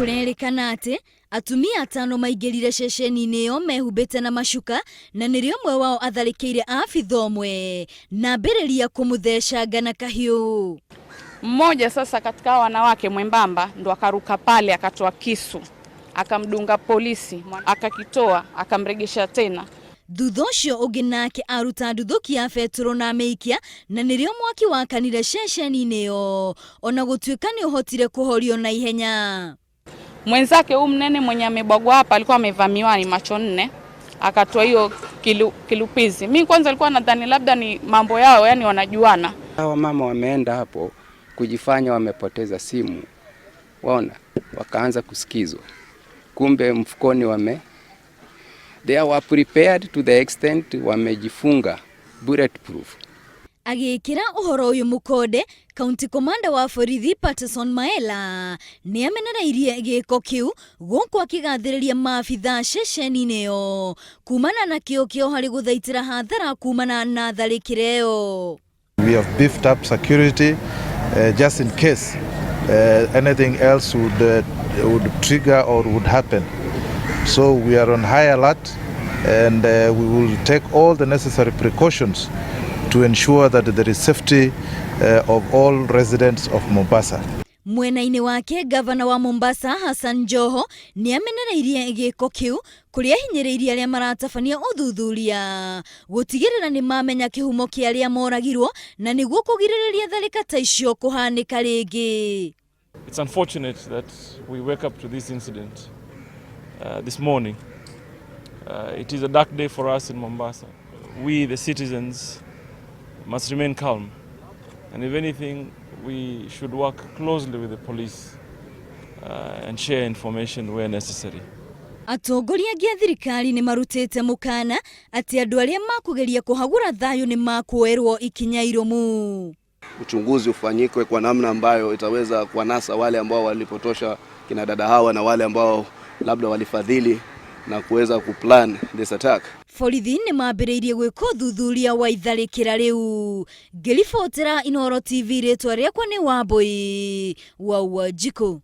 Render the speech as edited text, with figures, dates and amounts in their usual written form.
Kũrerĩkana atĩ atumia atano maingĩrire ceceni-inĩ ĩyo mehumbĩte na macuka na nĩrĩo ũmwe wao atharĩkĩire abitha ũmwe na ambĩrĩria kũmũthecanga na kahiũ. Mmoja sasa katika wanawake mwembamba ndo akaruka pale akatoa kisu akamdunga polisi akakitoa akamregesha tena. Thutha ũcio ũngĩ nake aruta nduthũki ya betũrũ na amĩikia na nĩrĩo mwaki wakanire ceceni-inĩ ĩyo ona gũtuĩka nĩ ũhotire kũhorio na ihenya. Mwenzake huyu mnene mwenye amebwagwa hapa alikuwa amevaa miwani macho nne, akatoa hiyo kilupizi. Mi kwanza alikuwa nadhani labda ni mambo yao, yani wanajuana. Hawa mama wameenda hapo kujifanya wamepoteza simu, waona, wakaanza kusikizwa, kumbe mfukoni wame they were prepared to the extent wamejifunga bulletproof. Agĩkĩra ũhoro ũyũ mũkonde, County Commander wa borithi Patterson Maela nĩ amenereirie gĩko kĩu gũkũ akĩgathĩrĩria maabitha ceceni-inĩ ĩyo kumana na kĩo kĩo harĩ gũthaitĩra hathara kumana na tharĩkĩra ĩyo. We have beefed up security just in case anything else would trigger or would happen. So we are on high alert and we will take all the necessary precautions to ensure that there is safety of all residents of Mombasa. Mwena-inĩ wake gavana wa Mombasa Hassan Joho nĩ amenereirie gĩko kĩu kũrĩa ahinyĩrĩirie arĩa maratabania ũthuthuria gũtigĩrĩra nĩ mamenya kĩhumo kĩa arĩa moragirwo na nĩguo kũgirĩrĩria tharĩka ta icio kũhanĩka rĩngĩ. It's unfortunate that we wake up to this incident this morning. It is a dark day for us in Mombasa. We, the citizens, must remain calm. And if anything, we should work closely with the police and share information where necessary. Atongoria angĩ a thirikari nĩ marutĩte mũkana atĩ andũ arĩa makũgeria kũhagũra thayũ nĩ makuoerwo ikinya irũmu. Uchunguzi ufanyike kwa namna ambayo itaweza kuwanasa wale ambao walipotosha kina dada hawa na wale ambao labda walifadhili na kuweza kuplan this attack. Borithi nĩ mambĩrĩirie gwĩka ũthuthuria wa itharĩkĩra rĩu. Ngĩribotera Inooro TV, rĩtwa rĩakwa nĩ Wambui wa Wanjikũ.